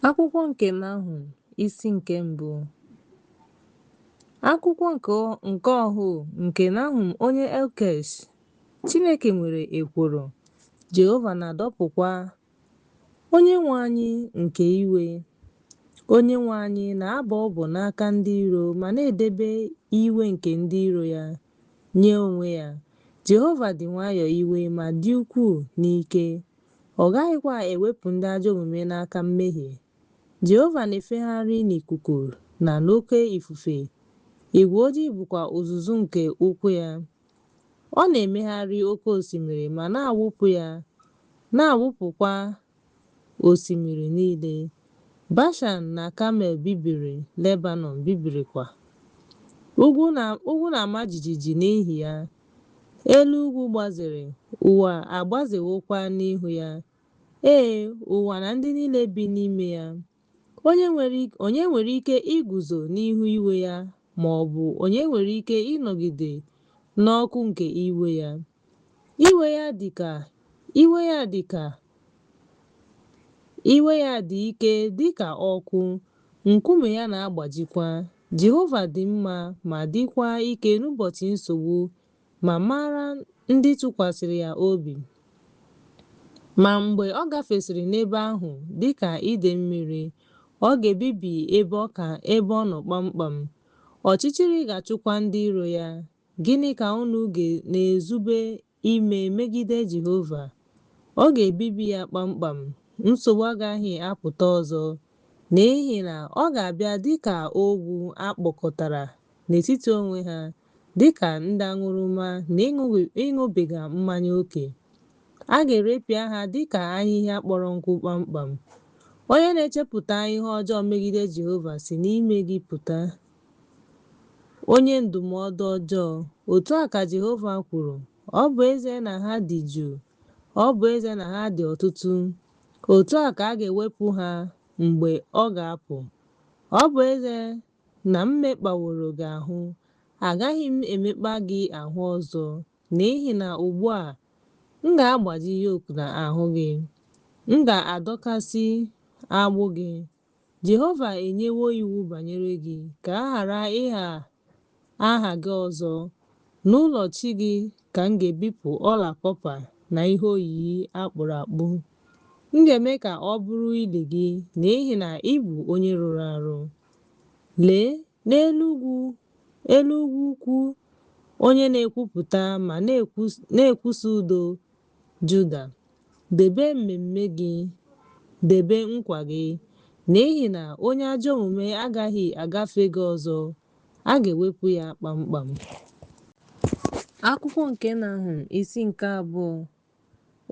Akwụkwọ nke Nahum, isi nke mbụ. Akwụkwọ nke ọhụụ nke Nahum onye Elkesh. Chineke nwere ekworo, Jehova na-adọkpụkwa Onyenwe anyị nke iwe. Onyenwe anyị na-abọ ọbọ n'aka ndị iro ma na-edebe iwe nke ndị iro ya nye onwe ya. Jehova dị nwayọọ iwe ma dị ukwuu n'ike, ọ gaghịkwa ewepụ ndị ajọ omume n'aka mmehie. Jehova na-efegharị n'ikuku na n'oke ifufe, igwe ojii bụkwa uzuzu nke ụkwụ ya. Ọ na-emegharị oke osimiri ma na-awụpụ ya, na-awụpụkwa osimiri niile. Bashan na Kamel bibiri, Lebanọn bibirikwa. Ugwu na-ama jijiji n'ihi ya, elu ugwu gbazere, ụwa agbazewokwa n'ihu ya, ee, ụwa na ndị niile bi n'ime ya. Onye nwere ike iguzo n'ihu iwe ya, ma ọ bụ onye nwere ike ịnọgide n'ọkụ nke iwe ya? Iwe ya dị ka iwe ya dị ka iwe ya dị ike dị ka ọkụ, nkume ya na-agbajikwa. Jehova dị mma ma dịkwa ike n'ụbọchị nsogbu ma mara ndị tụkwasịrị ya obi. Ma mgbe ọ gafesịrị n'ebe ahụ dị ka idei mmiri, ọ ga-ebibi ebe ọ nọ kpamkpam, ọchịchịrị ga-achụkwa ndị iro ya. Gịnị ka unu na-ezube ime megide Jehova? Ọ ga-ebibi ya kpamkpam, nsogbu agaghị apụta ọzọ, n'ihi na ọ ga-abịa dị ka ogwu a kpọkọtara n'etiti onwe ha, dị ka ndị aṅụrụma n'ịṅụbiga mmanya oke. A ga-erepịa ha dị ka ahịhịa kpọrọ nkụ kpamkpam. Onye na-echepụta ihe ọjọọ megide Jehova si n'ime gị pụta, onye ndụmọdụ ọjọọ. Otu a ka Jehova kwuru, ọ bụ ezie na ha dị jụụ, ọ bụ ezie na ha dị ọtụtụ, otu a ka a ga-ewepụ ha mgbe ọ ga-apụ. Ọ bụ ezie na m mekpaworo gị ahụ, agaghị m emekpa gị ahụ ọzọ, n'ihi na ugbu a, m ga-agbaji yok n'ahụ gị, m ga-adọkasị agbụ gị. Jehova enyewo iwu banyere gị ka a ghara ịgha aha gị ọzọ. N'ụlọ chi gị ka m ga-ebipụ ọla kọpa na ihe oyiyi a kpụrụ akpụ. M ga-eme ka ọ bụrụ ili gị, n'ihi na ị bụ onye rụrụ arụ. Lee, n'elu ugwu ukwu onye na-ekwupụta ma na-ekwusa udo, Juda, debe mmemme gị, debe nkwa gị, n'ihi na onye ajọ omume agaghị agafe gị ọzọ, a ga-ewepụ ya kpamkpam. Akwụkwọ nke Nahum, isi nke abụọ.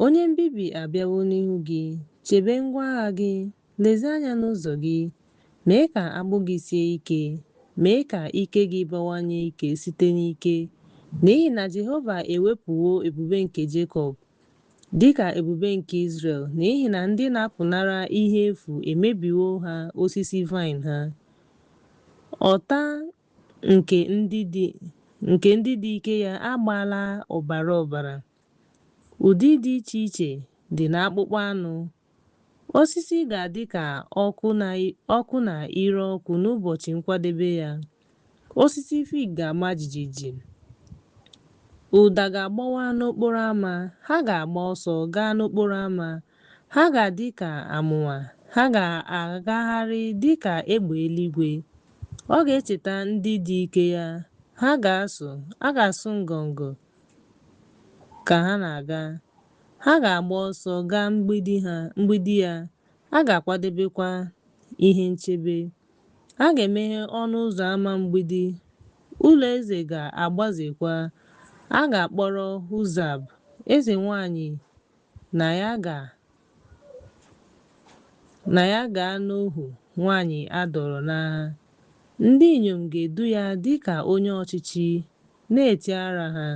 Onye mbibi abịawo n'ihu gị. Chebe ngwa agha gị, lezie anya n'ụzọ gị, mee ka agbụ gị sie ike, mee ka ike gị bawanye ike site n'ike, n'ihi na Jehova ewepụwo ebube nke Jekọb, dị ka ebube nke Izrel, n'ihi na ndị na-apụnara ihe efu emebiwo ha osisi vaịn ha. Ọta nke ndị dị ike ya agbaala ọbara ọbara. Ụdị dị iche iche dị n'akpụkpọ anụ. Osisi ga-adị ka ọkụ na ire ọkụ n'ụbọchị nkwadebe ya. Osisi fig ga-ama jijiji. Ụda ga-agbawa n'okporo ama, ha ga-agba ọsọ gaa n'okporo ama. Ha ga-adị ka amụma, ha ga-agagharị dị ka egbe eluigwe. Ọ ga-echeta ndị dị ike ya, ha ga-asụ ngọngọ ka ha na-aga. Ha ga-agba ọsọ gaa mgbidi ya, a ga-akwadebekwa ihe nchebe. A ga-emeghe ọnụ ụzọ ámá mgbidi, ụlọ eze ga-agbazekwa. A ga-akpọrọ Huzab, eze nwanyị na ya gaa n'ohu nwanyị a dọọrọ n'agha. Ndị inyom ga-edu ya dị ka onye ọchịchị, na-eti ara ha.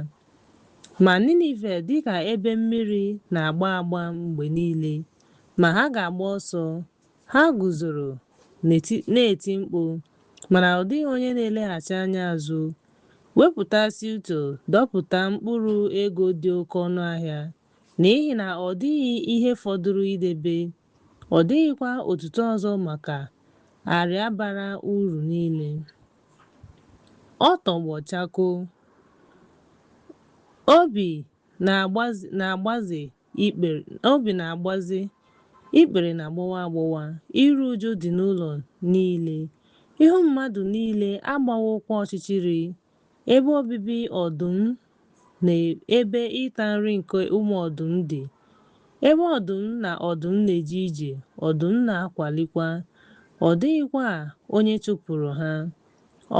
Ma Ninive dị ka ebe mmiri na-agba agba mgbe niile, ma ha ga-agba ọsọ. Ha guzoro na-eti mkpu, mana ọ dịghị onye na-eleghachi anya azụ. Wepụta silto, dọpụta mkpụrụ ego dị oke ọnụ ahịa, n'ihi na ọ dịghị ihe fọdụrụ idebe. Ọ dịghịkwa otuto ọzọ maka arịa bara uru niile. Ọ tọgbọ chakoo. Obi na-agbaze, ikpere na-agbawa agbawa, iru ụjụ dị n'ụlọ niile, ihu mmadụ niile agbawokwa ọchịchịrị. Ebe obibi ọdụm na ebe ịta nri nke ụmụ ọdụm dị, ebe ọdụm na ọdụm na-eje ije, ọdụm na-akwalikwa, ọ dịghịkwa onye chụpụrụ ha.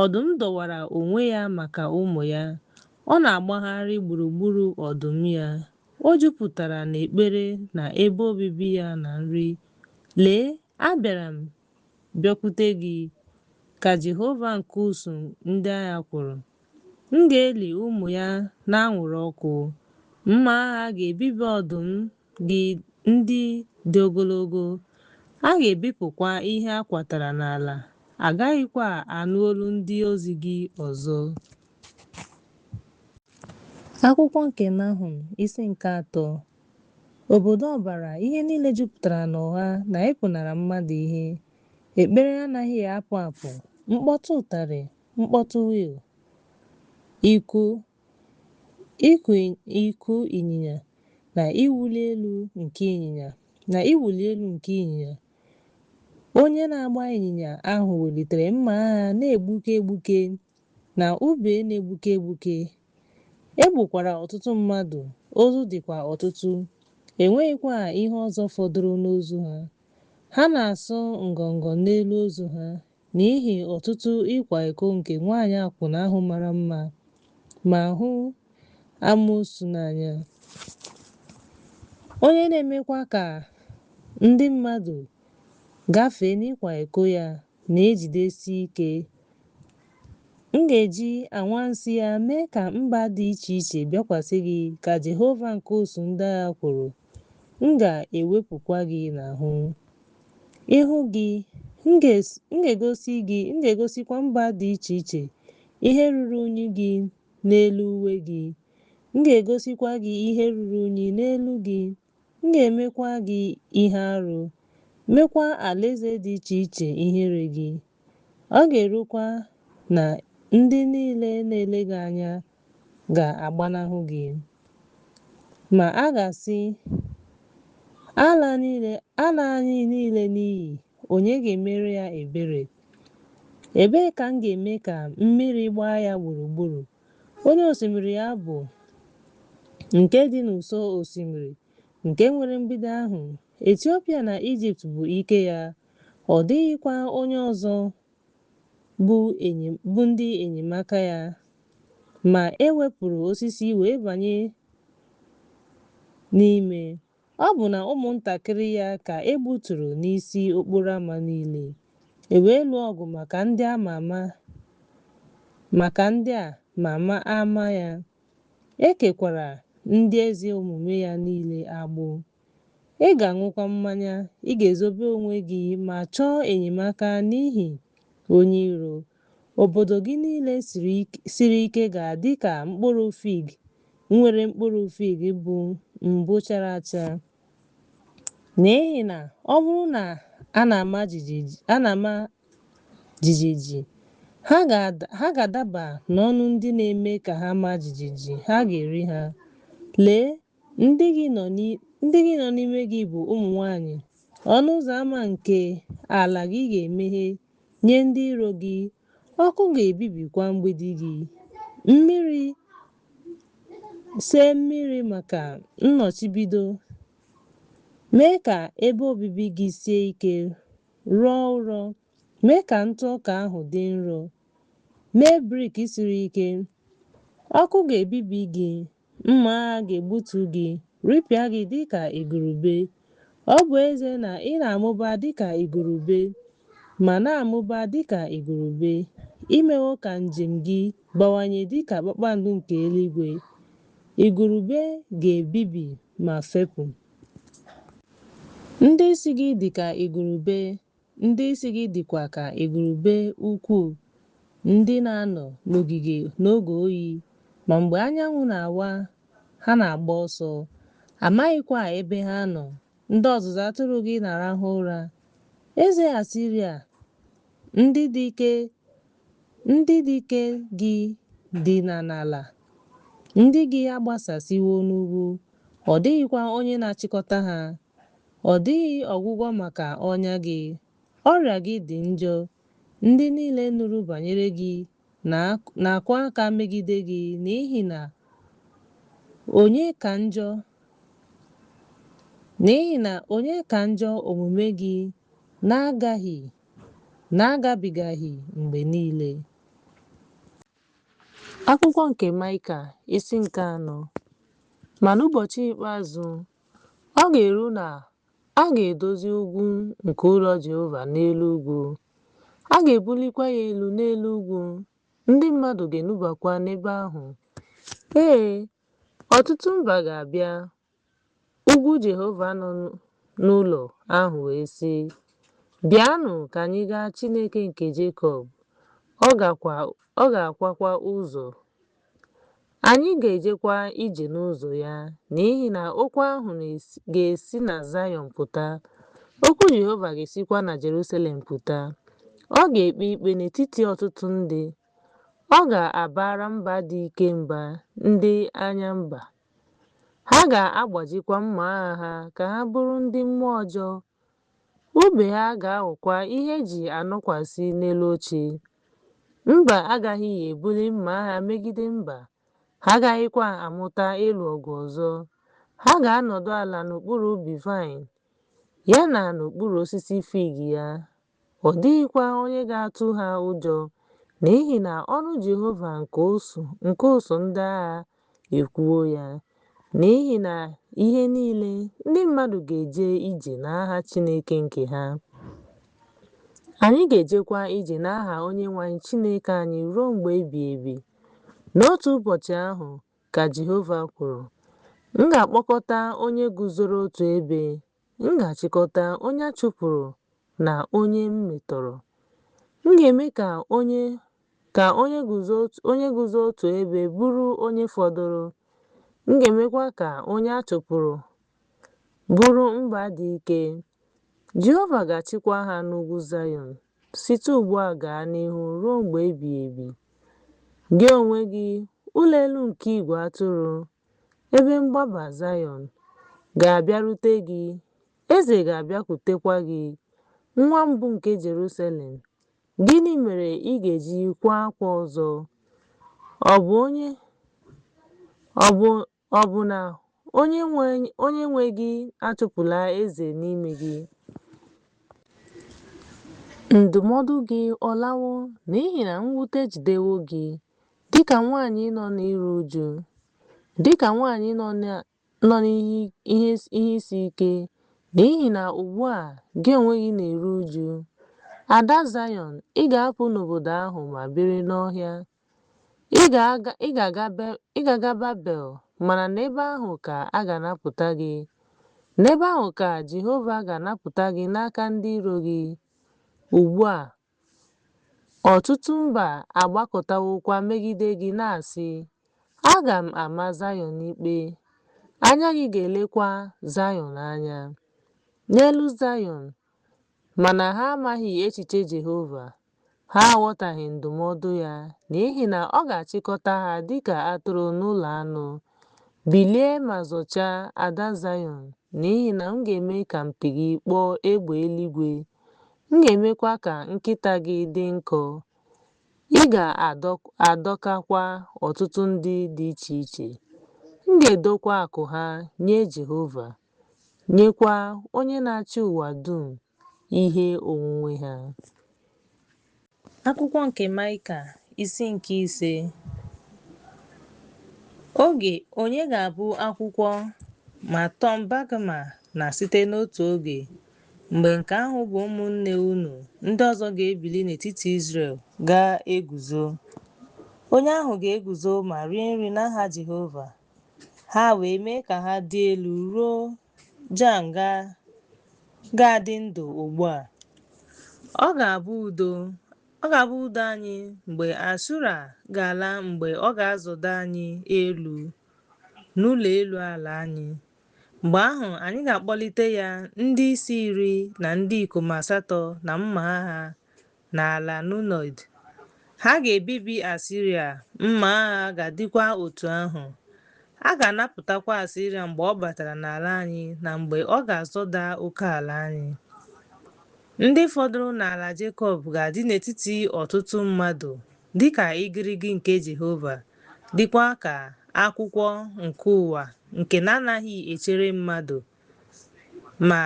Ọdụm dọwara onwe ya maka ụmụ ya, ọ na-agbagharị gburugburu ọdụm ya. O jupụtara n'ekpere na ebe obibi ya na nri. Lee, abịara m bịakwute gị, ka Jehova nke usuu ndị agha kwuru. M ga-eli ụmụ ya n'anwụrụ ọkụ. Mma agha ga-ebibi ọdụm gị ndị dị ogologo, a ga-ebipụkwa ihe a kwatara n'ala, a gaghịkwa anụ olu ndị ozi gị ọzọ. Akwụkwọ nke Nahum, isi nke atọ. Obodo ọbara, ihe niile jupụtara n'ụgha na ịpụnara mmadụ ihe. Ekpere anaghị apụ apụ, mkpọtụ ụtarị, mkpọtụ wiil, ịkụ ịnyịnya na ịwụli elu nke ịnyịnya na ịwụli elu nke ịnyịnya. Onye na-agba ịnyịnya ahụ welitere mma agha na-egbuke egbuke na ube na-egbuke egbuke. E gbukwara ọtụtụ mmadụ, ozu dịkwa ọtụtụ, e nweghịkwa ihe ọzọ fọdụrụ n'ozu ha. Ha na-asụ ngọngọ n'elu ozu ha, n'ihi ọtụtụ ịkwa iko nke nwanyị akwụna ahụ mara mma ma hụ amoosu n'anya, onye na-emekwa ka ndị mmadụ gafee n'ịkwa iko ya na-ejidesi ike. M ga-eji anwansi ya mee ka mba dị iche iche bịakwasị gị, ka Jehova nke usuu ndị agha kwuru, m ga-ewepụkwa gị n'ahụ ihu gị, m ga-egosikwa mba dị iche iche ihe ruru unyi gị n'elu uwe gị, m ga-egosikwa gị ihe ruru unyi n'elu gị, m ga-emekwa gị ihe arụ, meekwa alaeze dị iche iche ihere gị. Ọ ga-erukwa na ndị niile na-ele gị anya ga-agbanahụ gị. Ma a ga-asị, A laa anyị niile n'iyi, onye ga-emere ya ebere? Ebee ka m ga-eme ka mmiri gbaa ya gburugburu, onye osimiri ya bụ nke dị n'ụsọ osimiri, nke nwere mgbidi ahụ? Etiopia na Ijipt bụ ike ya, ọ dịghịkwa onye ọzọ bụ ndị enyemaka ya. Ma e wepụrụ osisi wee banye n'ime. Ọ bụ na ụmụntakịrị ya ka e gbuturu n'isi okporo ama niile. E wee lụọ ọgụ maka ndị a ma ama ya. E kekwara ndị ezi omume ya niile agbụ. Ị ga-aṅụkwa mmanya, ị ga-ezobe onwe gị ma chọọ enyemaka n'ihi onye iro. Obodo gị niile siri ike ga-adị ka mkpụrụ fig nwere mkpụrụ fig bụ mbụ chara acha. N'ihi na ọ bụrụ na a na-ama jijiji, ha ga-adaba n'ọnụ ndị na-eme ka ha maa jijiji, ha ga-eri ha. Lee, ndị gị nọ n'ime gị bụ ụmụ nwanyị, ọnụ ụzọ ama nke ala gị ga-emeghe nye ndị iro gị, ọkụ ga-ebibikwa mgbidi gị. Mmiri see mmiri maka nnọchibido, mee ka ebe obibi gị sie ike, rụọ ụrọ, mee ka ntụ ọka ahụ dị nro, mee brik siri ike. Ọkụ ga-ebibi gị, mma agha ga-egbutu gị, ripịa gị dị ka igurube. Ọ bụ ezie na ị na-amụba dị ka igurube ma na-amụba dị ka igurube, i mewo ka njem gị bawanye dị ka kpakpando nke eluigwe. Igurube ga-ebibi ma fepụ. Ndị isi gị dị ka igurube, ndị isi gị dịkwa ka igurube ukwu ndị na-anọ n'ogige n'oge oyi, ma mgbe anyanwụ na-awa, ha na-agba ọsọ, a maghịkwa ebe ha nọ. Ndị ọzụzụ atụrụ gị na-arahụ ụra. Eze Asiria, ndị dike gị dina n'ala, ndị gị agbasasịwo n'ugwu, ọ dịghịkwa onye na-achịkọta ha. Ọ dịghị ọgwụgwọ maka ọnya gị, ọrịa gị dị njọ. Ndị niile nụrụ banyere gị na-akụ aka megide gị n'ihi na onye ka njọ omume gị na-agabigaghị mgbe niile? Akwụkwọ nke Maịka, isi nke 4. Ma n'ụbọchị ikpeazụ, ọ ga-eru na a ga-edozi ugwu nke ụlọ Jehova n'elu ugwu, a ga-ebulikwa ya elu n'elu ugwu, ndị mmadụ ga-enubakwa n'ebe ahụ. Ee, ọtụtụ mba ga-abịa ugwu Jehova nọ n'ụlọ ahụ wee sị, Bịanụ ka anyị gaa Chineke nke Jekọb, ọ ga-akwakwa ụzọ. Anyị ga-ejekwa ije n'ụzọ ya, n'ihi na okwu ahụ ga-esi na Zayọn pụta, okwu Jehova ga-esikwa na Jerusalem pụta. Ọ ga-ekpe ikpe n'etiti ọtụtụ ndị. Ọ ga-abara mba dị ike mba ndị anya mba. Ha ga-agbajikwa mma agha ha ka ha bụrụ ndị mmụọ ọjọọ, ube ha ga-aghọkwa ihe e ji anọkwasị n'elu oche. Mba agaghị ebuli mma agha megide mba, ha agaghịkwa amụta ịlụ ọgụ ọzọ. Ha ga-anọdụ ala n'okpuru ubi vaịn ya na n'okpuru osisi fig ya. Ọ dịghịkwa onye ga-atụ ha ụjọ, n'ihi na ọnụ Jehova nke ụsụụ ndị agha ekwuwo ya. N'ihi na ihe niile, ndị mmadụ ga-eje ije n'aha Chineke nke ha. Anyị ga-ejekwa ije n'aha Onyenwe anyị Chineke anyị ruo mgbe ebighị ebi. N'otu ụbọchị ahụ, ka Jehova kwuru, m ga-akpọkọta onye guzoro otu ebe, M ga-achịkọta onye a chụpụrụ na onye m metọrọ. M ga-eme ka onye ka onye guzo otu ebe bụrụ onye fọdụrụ. M ga-emekwa ka onye a chụpụrụ bụrụ mba dị ike. Jehova ga-achịkwa ha n'ugwu Zayọn site ugbu a gaa n'ihu ruo mgbe ebighị ebi. Gị onwe gị, ụlọ elu nke igwe atụrụ, Ebe mgbaba Zayọn ga-abịarute gị, eze ga-abịakwutekwa gị, nwa mbụ nke Jerusalem. Gịnị mere ị ga-eji kwaa akwa ọzọ? Ọ bụ na onye nwe gị achụpụla eze n'ime gị? Ndụmọdụ gị ọ lawo, n'ihi na mwute ejidewo gị, dị ka nwaanyị nọ n'iru uju, dị ka nwaanyị nọ n'ihe isi ike, n'ihi na ugbu a gị onwe gị na-eru uju. Ada Zayọn, ị ga-apụ n'obodo ahụ ma biri n'ọhịa. Ị ga-aga Babel, mana n'ebe ahụ ka a ga-anapụta gị. N'ebe ahụ ka Jehova ga-anapụta gị n'aka ndị iro gị. Ugbu a, ọtụtụ mba agbakọtawokwa megide gị na-asị, Aga m ama Zayọn ikpe, anya gị ga-elekwa Zayọn anya. N'elu Zayọn, mana ha amaghị echiche Jehova, ha aghọtaghị ndụmọdụ ya, n'ihi na ọ ga-achịkọta ha dịka atụrụ n'ụlọ anụ. Bilie ma zọchaa, ada Zayọn, n'ihi na m ga-eme ka mpi gị kpọọ egbe eluigwe, m ga-emekwa ka nkịta gị dị nkọ, ị ga-adọkakwa ọtụtụ ndị dị iche iche. M ga-edokwa akụ ha nye Jehova, nyekwa Onye na-achị ụwa dum ihe onwunwe ha. Akwụkwọ nke Maịka, isi nke 5. Oge onye ga-abụ akwụkwọ ma Tom Barkema na site n'otu oge, mgbe nke ahụ bụ ụmụnne unu ndị ọzọ ga-ebili n'etiti Izrel ga-eguzo. Onye ahụ ga-eguzo ma rie nri n'aha Jehova. Ha wee mee ka ha dị elu ruo Jan ga-adị ndụ ugbu a. Ọ ga-abụ udo anyị mgbe Ashura ga-ala mgbe ọ ga-azọda anyị elu n'ụlọ elu ala anyị. Mgbe ahụ anyị ga-akpọlite ya ndị isi iri na ndị ikom asatọ na mma agha n'ala Nọd. Ha ga-ebibi Asiria, mma agha ga-adịkwa otu ahụ. A ga-anapụtakwa Asiria mgbe ọ batara n'ala anyị na mgbe ọ ga-azọda okeala anyị. Ndị fọdụrụ n'ala Jekọb ga-adị n'etiti ọtụtụ mmadụ, dị ka igirigi nke Jehova, dịkwa ka akwụkwọ nke ụwa nke na-anaghị echere mmadụ, ma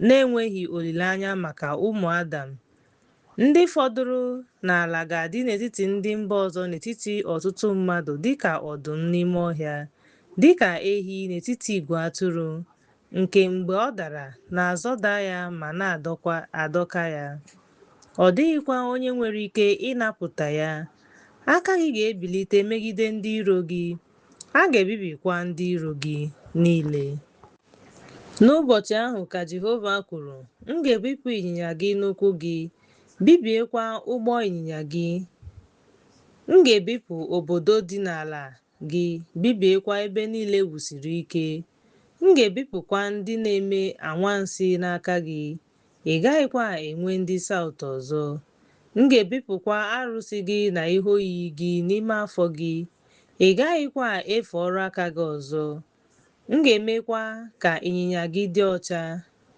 na-enweghị olileanya maka ụmụ Adam. Ndị fọdụrụ n'ala ga-adị n'etiti ndị mba ọzọ n'etiti ọtụtụ mmadụ dị ka ọdụm n'ime ọhịa, dị ka ehi n'etiti igwe atụrụ, nke mgbe ọ dara, na-azọda ya ma na-adọka ya. Ọ dịghịkwa onye nwere ike ịnapụta ya. Aka gị ga-ebilite megide ndị iro gị, a ga-ebibikwa ndị iro gị niile. N'ụbọchị ahụ, ka Jehova kwuru, m ga-ebipụ ịnyịnya gị n'ụkwụ gị, bibiekwa ụgbọ ịnyịnya gị. M ga-ebipụ obodo dị n'ala gị, bibiekwa ebe niile e wusiri ike. M ga-ebipụkwa ndị na-eme anwansi n'aka gị, ị gaghịkwa enwe ndị saụt ọzọ. M ga-ebipụkwa arụsị gị na ihe oyiyi gị n'ime afọ gị, ị gaghịkwa efe ọrụ aka gị ọzọ. M ga-emekwa ka ịnyịnya gị dị ọcha.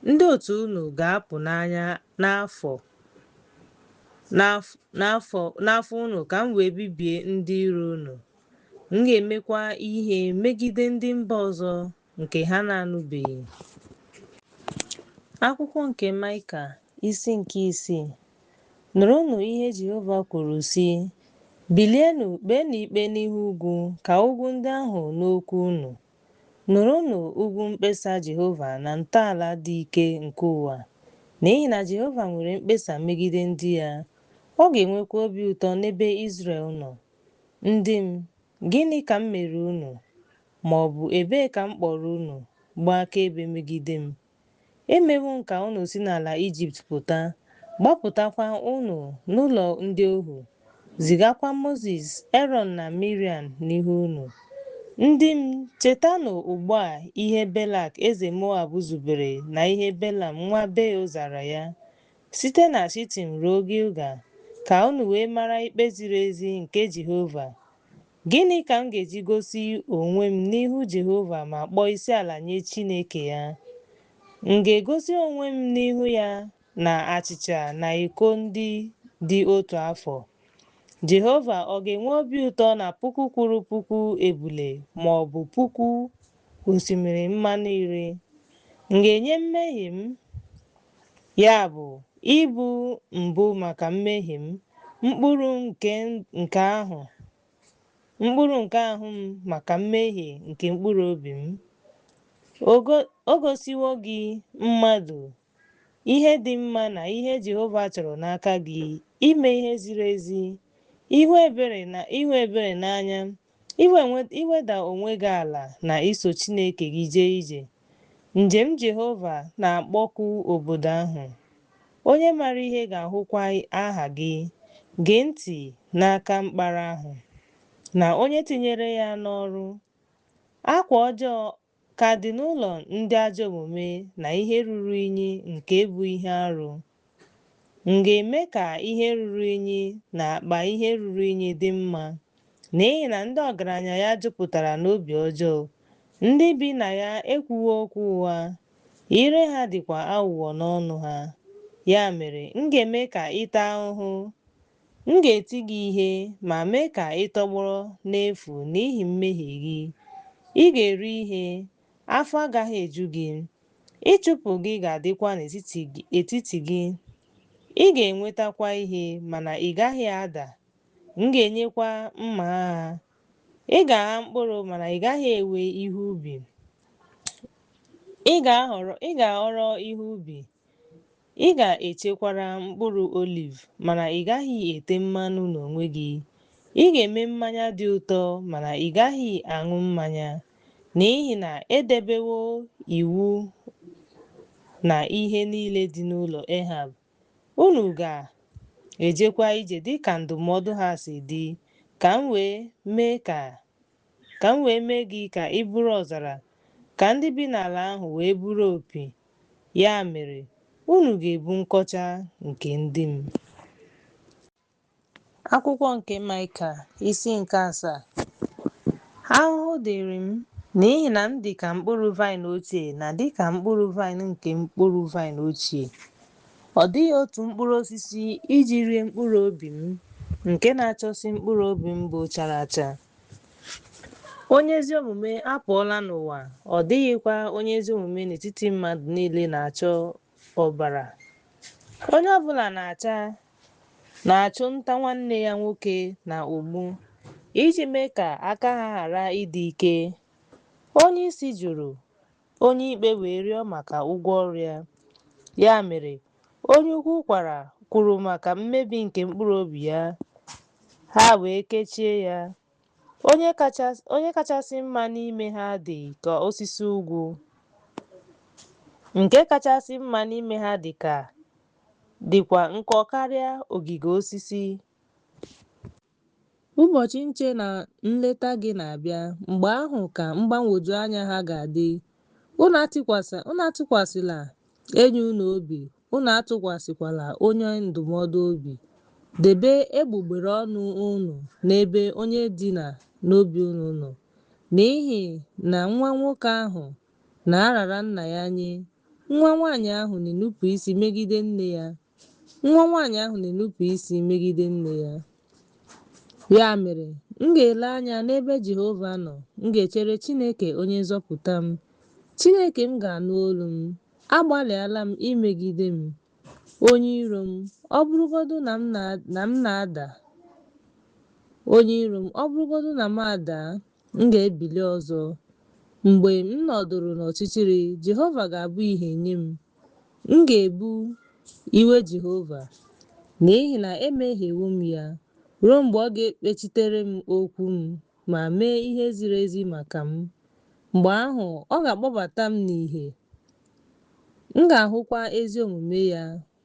Ndị otu unu ga-apụ n'anya n'afọ unu ka m wee bibie ndị iro unu. M ga-emekwa ihe megide ndị mba ọzọ nke ha na-anụbeghị. Akwụkwọ nke Maịka, isi nke isii. Nụrụnụ ihe Jehova kwuru, sị, Bilienụ, kpeenụ ikpe n'ihu ugwu, ka ugwu ndị ahụ nụ okwu unu. Nụrụnụ ugwu mkpesa Jehova na ntọala dị ike nke ụwa. N'ihi na Jehova nwere mkpesa megide ndị ya, ọ ga-enwekwa obi ụtọ n'ebe Izrel nọ. Ndị m, gịnị ka m mere unu? Ma ọ bụ ebee ka m kpọrọ unu gbaa akaebe megide m? Emewo m ka unu si n'ala Ijipt pụta, gbapụtakwa unu n'ụlọ ndị ohu, zigakwa Mozis, Erọn na Miriam n'ihu unu. Ndị m, chetanụ ugbu a ihe Belak eze Moab zubere na ihe Belam nwa Beo zara ya, site na Shitim ruo Gilgal, ka unu wee mara ikpe ziri ezi nke Jehova. Gịnị ka m ga-eji gosi onwe m n'ihu Jehova ma kpọọ isiala nye Chineke ya? M ga-egosi onwe m n'ihu ya na achịcha na iko ndị dị otu afọ? Jehova ọ ga-enwe obi ụtọ na puku kwuru puku ebule ma ọ bụ puku osimiri mmanụ iri? M ga-enye mmehie m, ya bụ, ibu mbụ maka mmehie m, mkpụrụ nke ahụ m maka mmehie nke mkpụrụ obi m? O gosiwo gị, mmadụ, ihe dị mma na ihe Jehova chọrọ n'aka gị, ime ihe ziri ezi, ịhụ ebere n'anya, iweda onwe gị ala na iso Chineke gị jee ije. Njem Jehova na-akpọku obodo ahụ. Onye maara ihe ga-ahụkwa aha gị. Gee ntị n'aka mkpara ahụ, na onye tinyere ya n'ọrụ. Akwa ọjọọ ka dị n'ụlọ ndị ajọ omume na ihe ruru unyi nke bụ ihe arụ. M ga-eme ka ihe ruru unyi na akpa ihe ruru unyi dị mma, n'ihi na ndị ọgaranya ya jupụtara n'obi ọjọọ, ndị bi na ya ekwuwo okwu ụgha, ire ha dịkwa aghụghọ n'ọnụ ha. Ya mere, m ga-eme ka ị taa ahụhụ, m ga-eti gị ihe ma mee ka ị tọgbọrọ n'efu n'ihi mmehie gị. Ị ga-eri ihe, afọ agaghị eju gị. Ịchụpụ gị ga-adịkwa n'etiti gị. Ị ga-enwetakwa ihe, mana ị gaghị ada. M ga-enyekwa mma agha. Ị ga-agha mkpụrụ, mana ị gaghị ewe ihe ubi. Ị ga-aghọrọ ihe ubi. Ị ga-echekwara mkpụrụ oliv, mana ị gaghị ete mmanụ n'onwe gị. Ị ga-eme mmanya dị ụtọ, mana ị gaghị aṅụ mmanya, n'ihi na e debewo iwu na ihe niile dị n'ụlọ Ehab. Unu ga-ejekwa ije dị ka ndụmọdụ ha si dị, ka m wee mee gị ka ị bụrụ ọzara, ka ndị bi n'ala ahụ wee buru opi. Ya mere, unu ga-ebu nkọcha nke ndị m. Akwụkwọ nke Maịka, isi nke asaa. Ahụhụ dịrị m, n'ihi na m dị ka mkpụrụ vaịn ochie na dị ka mkpụrụ vaịn nke mkpụrụ vaịn ochie. Ọ dịghị otu mkpụrụ osisi iji rie mkpụrụ obi m nke na-achọsi mkpụrụ obi m bụ chara acha. Onye ezi omume apụọla n'ụwa, ọ dịghịkwa onye ezi omume n'etiti mmadụ niile na-achọ ọbara. Onye ọ bụla na-achụ nta nwanne ya nwoke na ụgbụ iji mee ka aka ha ghara ịdị ike. Onye isi jụrụ, onye ikpe wee rịọ maka ụgwọ ọrụ ya. Ya mere, onye ukwu kwuru maka mmebi nke mkpụrụ obi ya, ha wee kechie ya. Onye kachasị mma n'ime ha dị ka osisi ugwu, nke kachasị mma n'ime ha dịkwa nkọ karịa ogige osisi. Ụbọchị nche na nleta gị na-abịa, mgbe ahụ ka mgbagwoju anya ha ga-adị. Unu atụkwasịla enyi unu obi, unu atụkwasịkwala onye ndụmọdụ obi. Debe egbugbere ọnụ unu n'ebe onye dina n'obi unu nọ, n'ihi na nwa nwoke ahụ na-arara nna ya nye, nwa nwanyị ahụ na-enupụ isi megide nne ya, nwa nwanyị ahụ na-enupụ isi megide nne ya. Ya mere, m ga-ele anya n'ebe Jehova nọ, m ga-echere Chineke Onye Nzọpụta m. Chineke m ga-anụ olu m. Agbalịala m imegide m, onye iro m, ọ bụrụgodu na m na-ada, onye iro m, ọ bụrụgodu na m adaa, m ga-ebili ọzọ. Mgbe m nọdụrụ n'ọchịchịrị, Jehova ga-abụ ìhè nye m. M ga-ebu iwe Jehova, n'ihi na emehiewo m ya, ruo mgbe ọ ga-ekpechitere m okwu m ma mee ihe ziri ezi maka m. Mgbe ahụ, ọ ga-akpọbata m n'ìhè, m ga-ahụkwa ezi omume ya.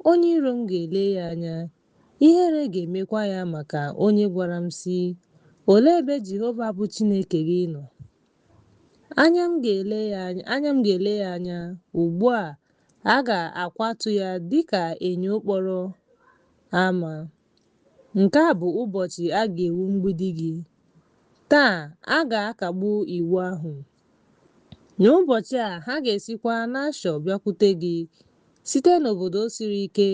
Onye iro m ga-ele ya anya, ihere ga-emekwa ya maka onye gwara m sị, Olee ebe Jehova bụ Chineke gị nọ? Anya m ga-ele ya anya, ugbu a a ga-akwatu ya dị ka enyo okporo ama. Nke a bụ ụbọchị a ga-ewu mgbidi gị. Taa a ga-akagbu iwu ahụ. N'ụbọchị a ha ga-esikwa n'Ashọ bịakwute gị, site n'obodo siri ike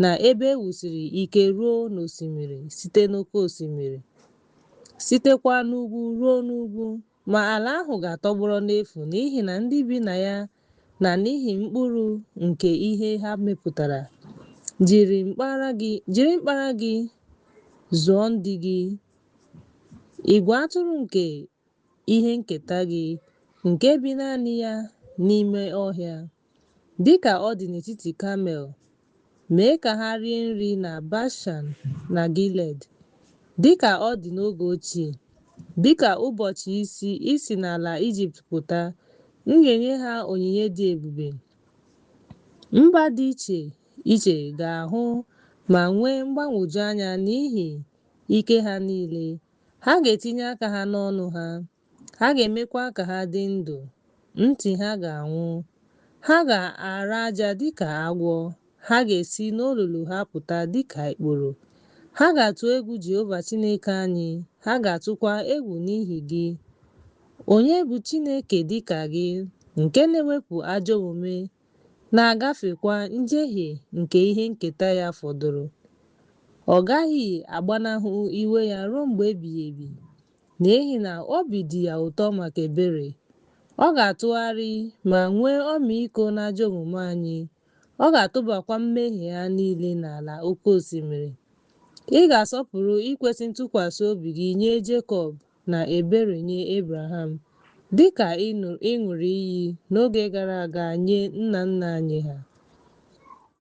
na ebe e wusiri ike ruo n'osimiri, site n'oke osimiri, sitekwa n'ugwu ruo n'ugwu. Ma ala ahụ ga-atọgbọrọ n'efu n'ihi na ndị bi na ya na n'ihi mkpụrụ nke ihe ha mepụtara. Jiri mkpara gị zụọ ndị gị, igwe atụrụ nke ihe nketa gị, nke bi naanị ya n'ime ọhịa, dị ka ọ dị n'etiti Kamel. Mee ka ha rie nri na Bashan na Gilead, dị ka ọ dị n'oge ochie, dị ka ụbọchị i si n'ala Ijipt pụta. M ga-enye ha onyinye dị ebube. Mba dị iche iche ga-ahụ ma nwee mgbagwoju anya n'ihi ike ha niile. Ha ga-etinye aka ha n'ọnụ ha, ha ga-emekwa ka ha dị ndụ. Ntị ha ga-anwụ. Ha ga-ara aja dị ka agwọ, ha ga-esi n'olulu ha pụta dị ka ikporo. Ha ga-atụ egwu Jehova Chineke anyị, ha ga-atụkwa egwu n'ihi gị. Onye bụ Chineke dị ka gị, nke na-ewepụ ajọ omume na-agafekwa njehie nke ihe nketa ya fọdụrụ? Ọ gaghị agbanahụ iwe ya ruo mgbe ebighị ebi, n'ihi na obi dị ya ụtọ maka ebere. Ọ ga-atụgharị ma nwee ọmịiko n'ajọ omume anyị, ọ ga-atụbakwa mmehie ha niile n'ala oke osimiri. Ị ga-asọpụrụ ikwesị ntụkwasị obi gị nye Jekọb na ebere nye Ebraham, dị ka ị ṅụrụ iyi n'oge gara aga nye nna nna anyị ha.